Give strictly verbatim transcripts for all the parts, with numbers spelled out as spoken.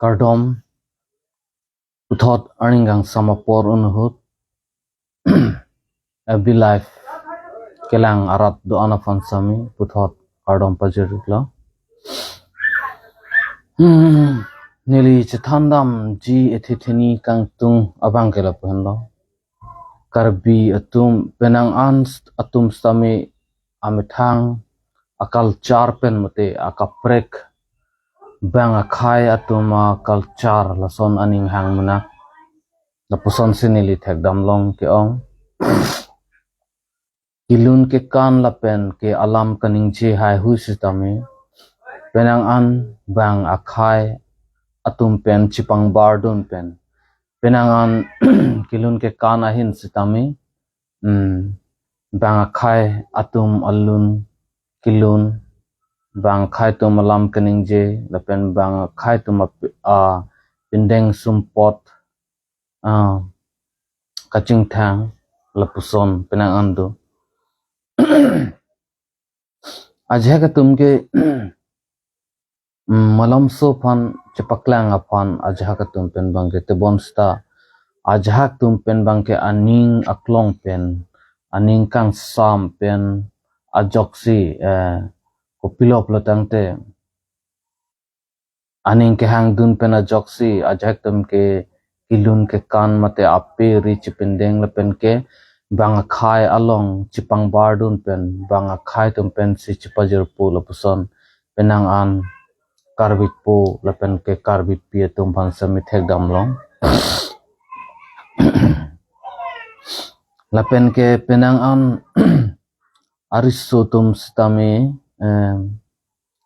Kardom, puthot arni kangsam apor un ahut F B Live kelang arat do-an aphan sitame puthot kardom pajir-iklo. Hmm, neli chethan damji ethe theni kangtung abang ke lapu henlo. Karbi atum, penang an st-, atum sitame amethang, aculture pen mate akaprek bang akhei atum aculture lason aning hang munak. Lapusonsi neli thekdam long ke-ong. Kelun kekan lapen ke alam kaningje haihui sitame, penang an bang akhei atum pen chepangbardun pen, penang an kelun kekan ahin sitame, hmm, bang akhei atum alun kelun, bang akhei atum alam kaningje lapen bang akhei atum ap-, a, pindeng sumpot, a, kachingthang lapuson penang an do. Ajahak atum ke, mm, malomso aphan chepaklang aphan ajahak atum pen abang ke tebon seta ajahak atum pen abang ke aning aklong pen, aning kangsam pen ajoksi, eh, kopilo pulo tangte aning kehangdun pen ajoksi ajahak atum ke kelun kekan mate ape ri chepindeng lapen ke bang akhei along chepangbardun pen bang akhei atum pensi chepajirpo lapuson penang an Karbipo lapen ke Karbipi atum aphan sitame thekdam long. Lapen ke penang an ariso atum sitame, em,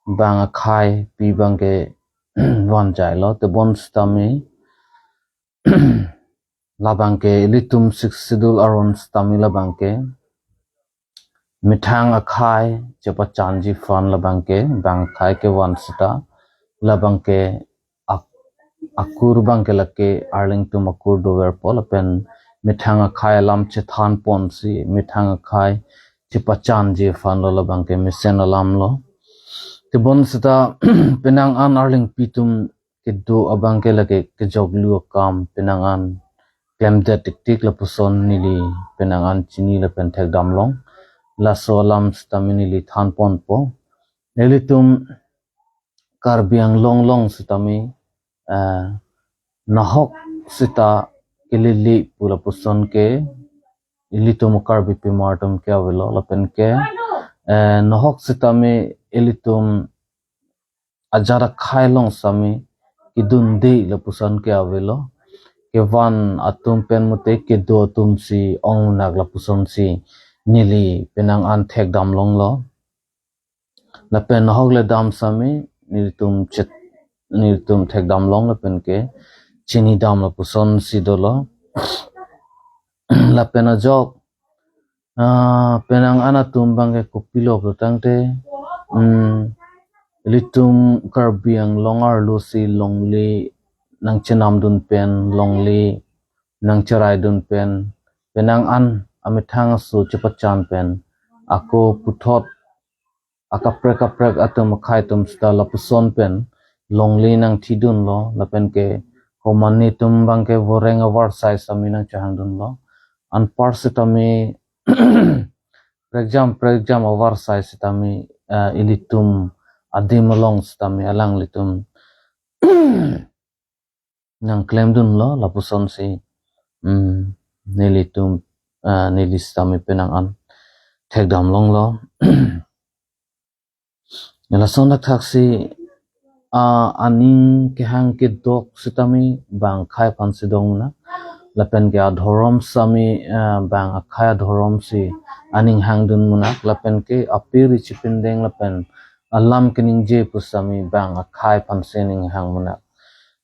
bang akhei pi abang ke van jailo, tebon sitame labang ke ilitum Sixth Schedule aron sitame labang ke methang akhei chepachanji aphan labang ke bang akhei kevan seta labang ke ak-, akur abang ke lake arleng atum akur doverpo lapen methang akhei alam chethan ponsi methang akhei chepachanji aphan lo labang ke mesen alam lo. Tebon seta penang an arlengpi atum kedo abang ke lake kejoklu akam penang an klemdet tiktik lapuson neli penang an chini lapen thekdam long. Laso alam sitame neli than ponpo. Nelitum Karbi Anglong along sitame, eh, nahok seta kelele pu lapuson ke ilitum Karbipi mar atum ke avelo lapen ke, eh, nahok sitame ilitum ajat akhei along sitame kedunde lapuson ke avelo. Kevan atum pen mate kedo atum si ong munak lapusonsi neli penang an thekdam longlo. Lapen nahok le dam sitame nelitum chet, nelitum thekdam long lapen ke chinidam lapusonsi dolo. Lapen ajok, ah, penang an atum abang ke kopilo pulo tangte, hmm, ilitum Karbi Anglong arlo si longle nangchenamdun pen, longle nangcheraidun pen, penang an amethang aso chepachan pen, ako puthot akaprek kaprek atum akhei atum seta lapuson pen longle nangthidunlo lapen ke komatne atum abang ke voreng avarsai sitame nangchehangdunlo. Anpar sitame prekjam prekjam avarsai sitame, eh, ilitum adim along sitame alanglitum nangklemdunlo lapusonsi, mm, nelitum, ah, neli sitame penang an thekdam longlo. Lason thakthaksi, ah, aning kehang kedok sitame bang akhei aphansi dong munak. Lapen ke adhorom sitame, ah, bang akhei adhorom si aning hangdun munak. Lapen ke ape ri chepindeng lapen alam keningje pu sitame bang akhei aphansi aning hang munak.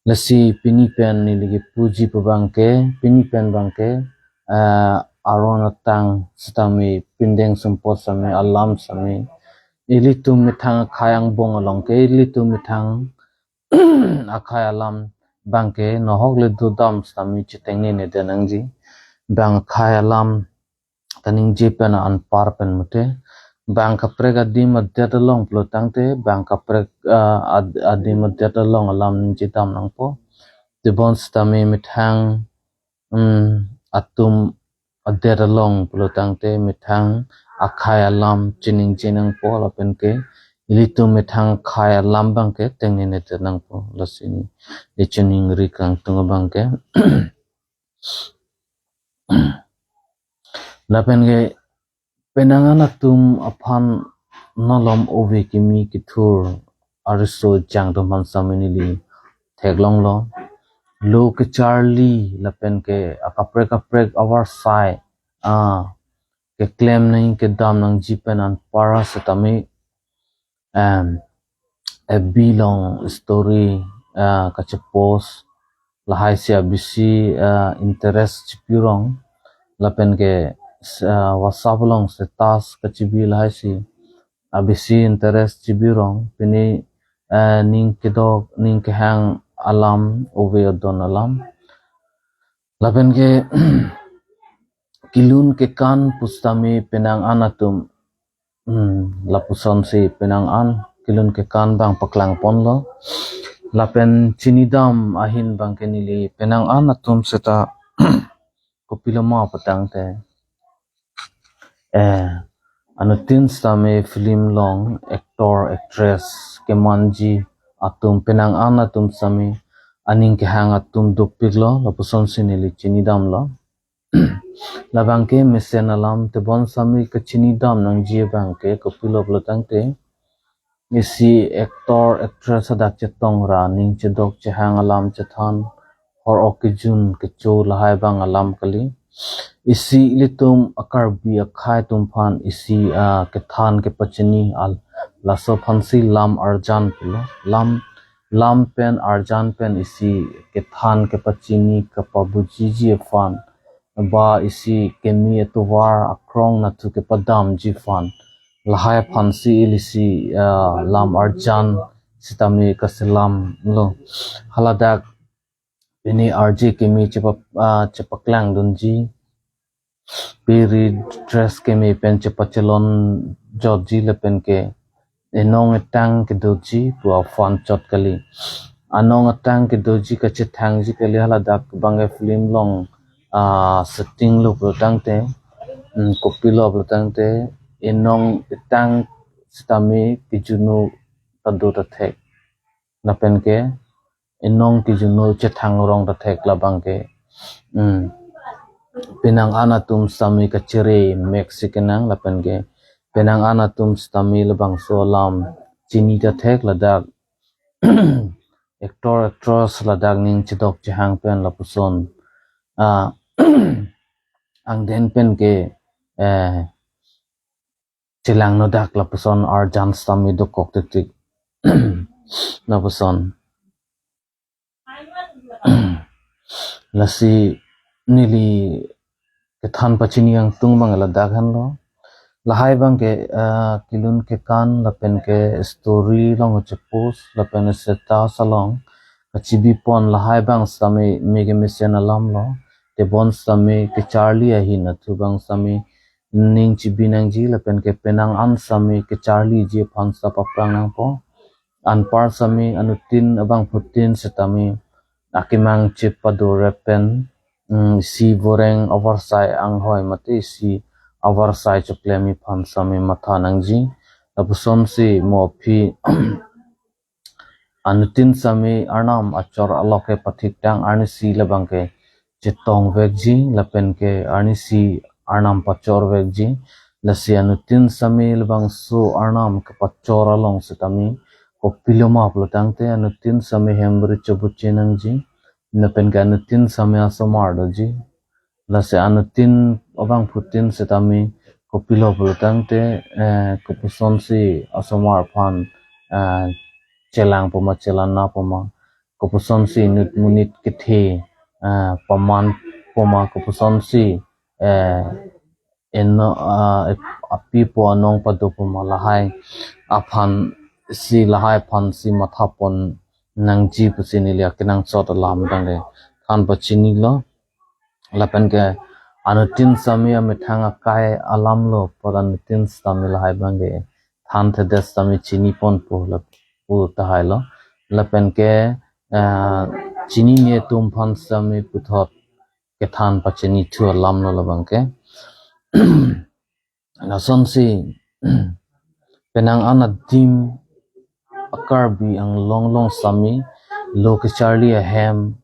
Lasi pini pen neli kepuji pu abang ke, pini pen abang ke, eh, aron atang sitame pindeng sumpot sitame alam sitame ilitum methang akhei angbong along ke ilitum methang akhei alam abang ke nahok le dodam sitame chitengnene det nangji. Bang akhei alam kaningje pen anpar pen mate bang kaprek adim adet along pulotangte, bang kaprek, ah, ad-, adim adet along alam ningjedam nangpo. Tebon sitame methang, mm, atum adet along pulotangte methang akhei alam chiningje nangpo lapen ke ilitum methang akhei alam abang ke tengnene det nangpo, lasi neli chiningri kangtung abang ke. Lapen ke penang an atum aphan nolom ove kimi kethur ariso jang atum aphan sitame neli theklonglo. Lo kecharli lapen ke akaprek kaprek avarsai, ah, keklem nangji kedam nangji pen anpar sitame, em, F B along story, ah, kachepost lahai si abisi, ah, interest chipi rong lapen ke, ah, WhatsApp along status kachibi lahai si abisi interest chibi rong, pini, ah, ning kedok ning kehang alam ove adon alam. Lapen ke kelun kekan pusitame penang an atum, hmm, lapusonsi penang an kelun kekan abang paklangponlo. Lapen chinidam ahin abang ke neli penang an atum seta kopiloma pulotangte, eh, anuttin sitame film along actor actress kemanji atum penang an atum sitame aning kehang atum dopiklo, lapusonsi neli chinidamlo. Labang ke mesen alam. Tebon sitame kachinidam nangji abang ke kopilo pulotangte, isi actor actress adak chetong ra ning chedok chehang alam chethan hor ok kejun kecho lahai abang alam kali. Isi ilitum a-Karbi akhei atum aphan isi, ah, kethan kepachini al laso aphansi lam arjan pulo. Lam, lam pen arjan pen isi kethan kepachini kapabujiji aphan ba isi keme atovar akrong nathu kepadamji aphan, lahai aphansi ilisi, ah, lam arjan sitame kaselamlo. Haladak pini arje keme chepa, ah, chepaklangdunji, piri dress keme pen chepachelon jotji lapen ke enong etang kedoji pu aphan chot kali. Anong etang kedoji kachethangji kali, haladak abang ke film along, ah, shooting lo pulotangte, hmm, kopilo pulotangte enong etang sitame kejunu ta do ta thek. Lapen ke enong kejunu chethang rong ta thek labang ke. Hmm. Penang an atum sitame kachere mek si kenang lapen ke penang an atum sitame labangso alam chini ta thek ladak actor actress ladak ning chedok chehang pen lapuson, ah, angden pen ke, eh, chelangno dak lapuson arjan sitame dokok titik. Lapuson. Lasi neli kethan pachini kangtung abang ladak henlo. Lahai abang ke, ah, kelun kekan lapen ke story along chepost lapen status along kachibipon lahai abang sitame mege mesen alamlo. Tebon sitame kecharli ahin athu abang sitame ning chibi nangji lapen ke penang an sitame kecharliji aphan seta paphrang nangpo. Anpar sitame anuttin abangphutin sitame akemang chepadorep pen, mm, isi voreng avarsai anghoi mate isi avarsai choklem aphan sitame matha nangji. Lapusonsi mo aphi anuttin sitame Arnam achor alok ke pathiktang arnisi labang ke chetong vekji lapen ke arnisi Arnam pachor vekji. Lasi anuttin sitame labangso Arnam kepachor along sitame kopiloma pulotangte anuttin sitame hem ri chobuche nangji. Lapen ke anuttin sitame asomar doji. Lasi anuttin abangphutin sitame kopilo pulotangte, eh, kopuson si asomar aphan, eh, chelang poma, chelana poma, kopuson si inut monit kethe, eh, paman poma, kopuson si, eh, eno, ah, api po anong pado poma, lahai aphan si, lahai aphan si mathapon nangji pusi neli akenangsot alam abang le than pachinilo. Lapen ke Anuttin sitame amethang akai alamlo apot anuttin sitame lahai abangke thanthedet sitame chiniponpo lapu tahai lo. Lapen ke, eh, chinine atum aphan sitame puthot kethan pachinithu alamlo labangke. Lasonsi penang an adim a-Karbi Anglong along sitame lo kacharli ahem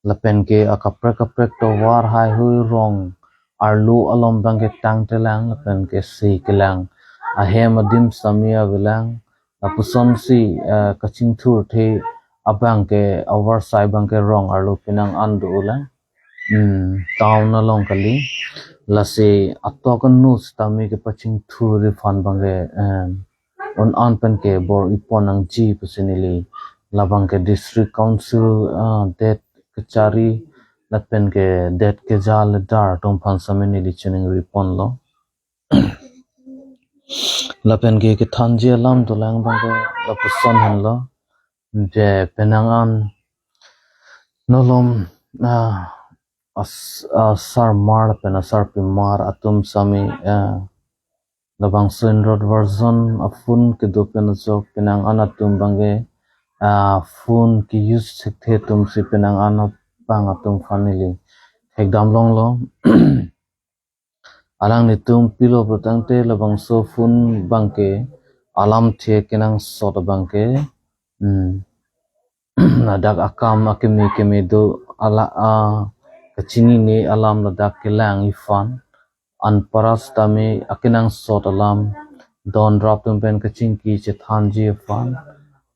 lapen ke akaprek kaprek tovar haihui rong arlo alom abangke tangtelang lapen ke sekelang, ahem adim sitame avelang. Lapusonsi, eh, kachingthurthe abangke avarsai abangke rong arlo penang an dolang. Hmm, town along kali. Lasi atok anu sitame kepachingthur aphan abangke, em, un-an pen ke bor-ipon nangji pusi neli labangke District Council, ah, det kachari lapen ke det kejaledar atum aphan sitame neli chiningripon lo. Lapen ke kethanji alam dolang abangke lapuson henlo. Je penang an nolom, ah, as-, asarmar lapen asarpimar atum sitame, ah, labangso Android version a-phone kedo pen ajok penang an atum abangke, ah, phone ke-use thekthe atumsi penang an abang atum aphan neli thekdam longlo. Alanglitum pilo pulotangte labangso phone abangke alamthe kenangsot abangke, hmm, ladak akam akeme keme do ala, ah, kachinine alam ladak kelang aphan, anparta sitame akenangsot alam, don rap atum pen kachingki chethanji aphan,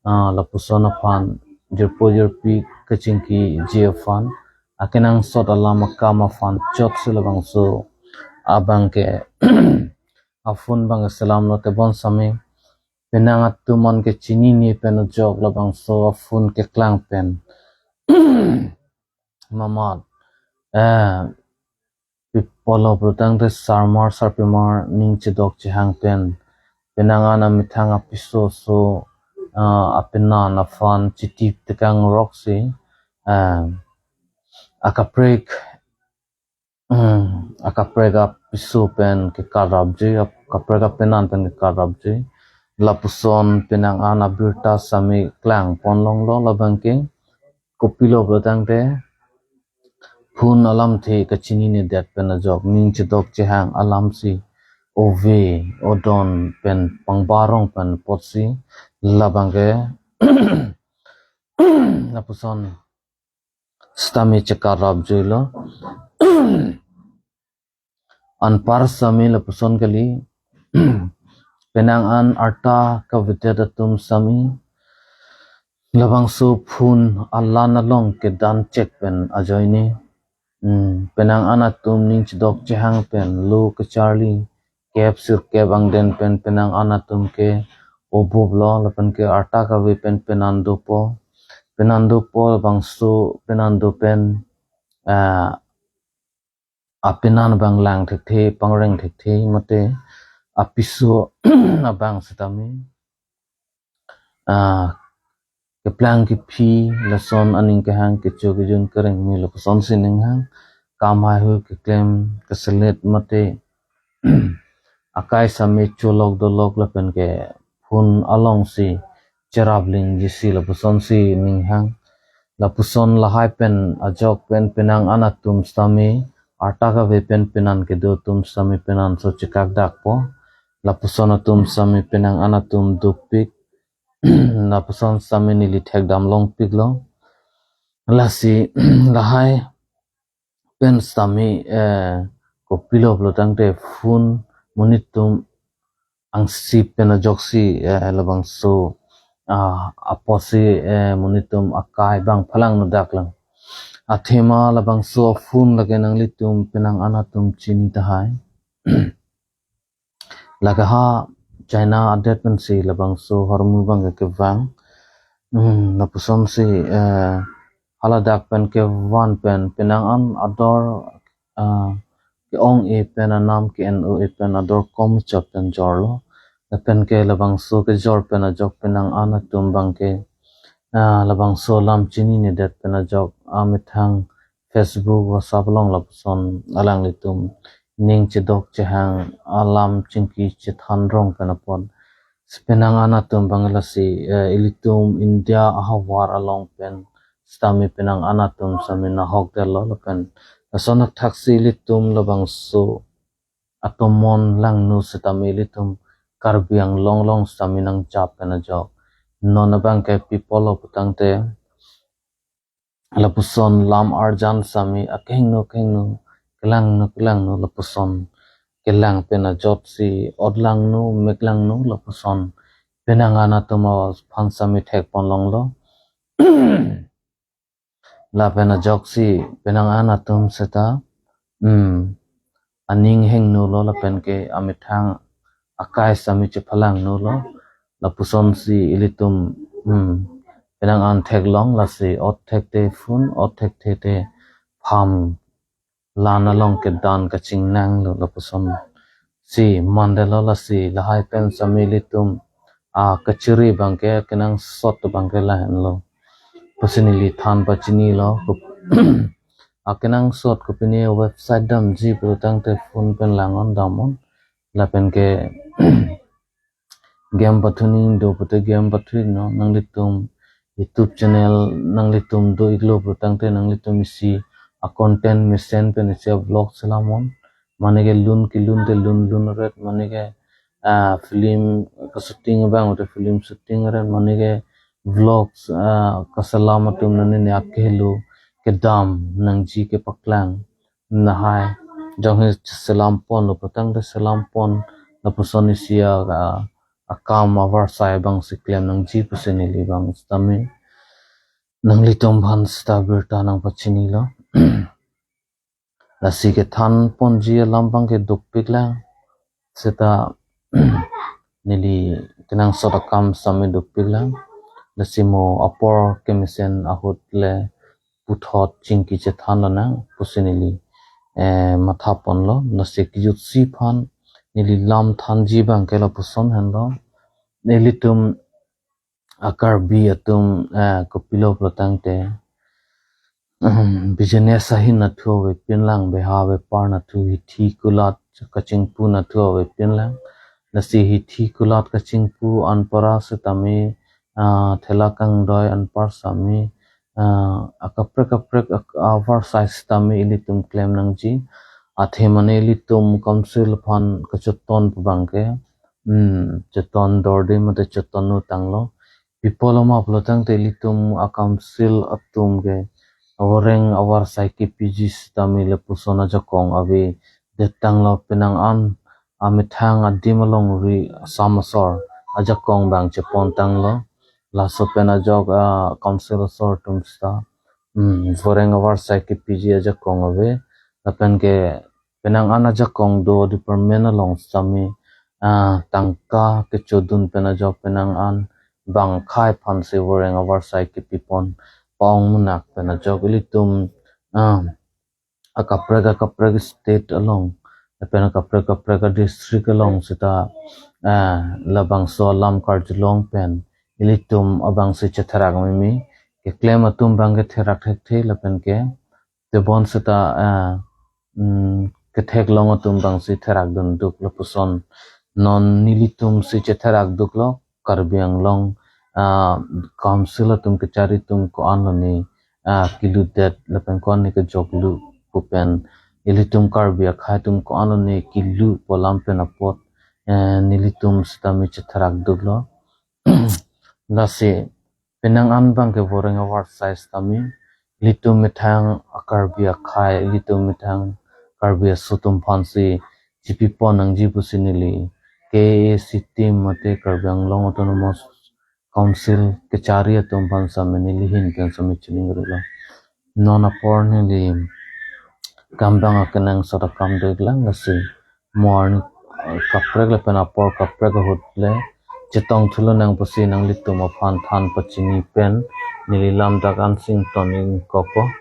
ah, lapuson aphan jirpo jirpi kachingkiji aphan, akenangsot alam akam aphan chotsi labangso abangke a-phone abangke selamlo. Tebon sitame penang atum an ke chinine pen ajok labangso a-phone keklang pen mamat, eh, pi pulo pulotangte sarmar sarpimar ning chedok chehang pen penang an amethang apiso aso, ah, apenan aphan chitip tekang roksi, ah, akaprek, hmm, akaprek apiso pen kekarapji, ap-, akaprek apenan pen kekarapji. Lapuson penang an abirta sitame klangpon longlo labangke. Kopilo pulotangte phone alamthe kachininedet pen ajok ning chedok chehang alamsi ove odon pen pangbarong pen apotsi labangke lapuson sitame chekarapjilo. Anpar sitame lapuson kali. Penang an arta kavedet atum sitame labangso phone alan along kedan chek pen ajoine. Hmm, penang an atum ning chedok chehang pen lo kacharli kep sirkep angdeng pen penang an atum ke obublo lapen ke arta kave pen penan dopo. Penan dopo labangso penan do pen, ah, apenan abang lang thekthe, pangreng thekthe mate apiso abang sitame, ah, keplang kephi lason aning kehang kecho kejun kereng me lapuson si ninghang, kam haihui keklem keselet mate akai sitame cholok dolok lapen ke phone alongsi cherap lingjisi lapuson si ninghang. Lapuson lahai pen ajok pen penang an atum sitame arta kave pen penan kedo atum sitame penan so chekakdakpo. Lapuson atum sitame penang an atum dopik. Lapuson sitame neli thekdam longpiklo. Lasi lahai pen sitame, eh, kopilo pulotangte phone monit atum angsi pen ajoksi, eh, labangso, ah, apotsi, eh, monit atum akai abang phalang nodak lang. Athema labangso phone lake nanglitum penang an atum chini tahai. Lake ha China adet pensi labangso hormu abangke kevang. Hmm, lapuson si, eh, haladak pen kevan pen penang an ador, eh, ke-ong-e pen anam ke-en-o-e pen ador kom chot pen jorlo. Lapen ke labangso kejor pen ajok penang an atum abangke, ah, labangso alam chininedet pen ajok amethang Facebook, WhatsApp along lapuson alanglitum ning chedok chehang alam chingki chethan rong pen apot si penang an atum abang lasi, eh, ilitum India ahavar along pen sitame penang an atum sitame nahokdetlo lapen lason athaksi ilitum labangso atomon langno sitame ilitum Karbi Anglong along sitame nangchap pen ajok non abangke pipolo putangte lapuson lam arjan sitame akehingno kehingno, kelangno kelangno lapuson kelang pen ajok si otlangno meklangno lapuson penang an atum aphan sitame thekpon longlo. Lapen ajok si penang an atum seta, hmm, aning hingno lo lapen ke amethang akai sitame chephalangno lo lapuson si ilitum, hmm, penang an theklong lasi ot thekte phun, ot thekte te pham lan along kedan kachingnanglo lapuson si mandetlo lasi lahai pen sitame ilitum akachiri abangke kenangsot abangke lahenlo pusi neli than pachinilo. Kup- akenangsot kopine website damji pulotangte phun pen lang-on dam-on lapen ke game pathu ning do pute game pathu-iknon, nanglitum YouTube channel nanglitum do-iklo putangte nanglitum isi a-content mesen pen isi a-vlog selam-on, mane ke lun kelun te lun lun ret, mane ke, ah, film ka-shooting abang te film shooting ret, mane ke vlogs, ah, kaselam atum nani ne akehelo kedam nangji kepaklang lahai jongsi selam ponlo putangte selam pon lapuson isi a, a, akam avarsai abang si klem nangji pusi neli abang sitame nanglitum aphan seta birta nangpachinilo. Lasi kethan ponji alam abangke dukpiklang seta neli kenangsot akam sitame dukpiklang. Lasi mo apor kemesen ahut le puthot chingki chethan lonang pusi neli, eh, matha ponlo. Lasi kejutsi aphan neli lam thanji abangke lapuson henlo. Nelitum a-Karbi atum, eh, kopilo pulotangte, business ahin nathu avepinlang, beha bepar nathu, hithi kulat kachingpu nathu avepinlang. Lasi hithi kulat kachingpu anpara sitame, ah, thela kangdoi anpar sitame, ah, akaprek kaprek ak- avarsai sitame ilitum klem nangji. Athe mane ilitum council aphan kacheton pu abangke, hmm, cheton dorde mate cheton nutanglo. Pi apotlo ma pulotangte ilitum a-council atum ke avoreng avarsai kepiji sitame lapuson ajakong avedetanglo, penang an amethang adim alongri asam asor ajakong abang chepontanglo. Laso pen ajok a-council asor atum seta, hmm, avoreng avarsai kepiji ajakong ave. Lapen ke penang an ajakong do department along sitame, ah, tangka kechodun pen ajok penang an bang akhei aphan si avoreng avarsai kepipon pa-ong munak pen ajok ilitum, ah, akaprek akaprek state along lapen akaprek akaprek a-district along seta, ah, labangso alam karjulong pen ilitum abang si chetherak meme, keklem atum abangke therak thekthe lapen ke tebon seta, ah, mm, ketheklong atum abang si therak dunduk lapuson non nelitum si chetherak duklo, Karbi Anglong, ah, council atum kechari atum ko-an lone, ah, kelutdet lapen ko-an ne kejoklu pu pen ilitum Karbi akhei atum ko-an lone kelu pu alam pen apot, eh, nelitum sitame chetherak duklo. Lasi penang an abangke avoreng avarsai sitame ilitum methang a-Karbi akhei, ilitum methang Karbi aso atum aphan si chepipon nangji pusi neli K A A C team mate Karbi Anglong Autonomous Council kechari atum aphan sitame neli ahin pen sitame chiningrilo. Non apor neli kam abang akenangsot akam do-iklang, lasi mo arni, eh, kaprek lapen apor kaprek ahut le chetong thu lonang pusi nanglitum aphan than pachini pen neli lam dak an sing ton ingkokpo.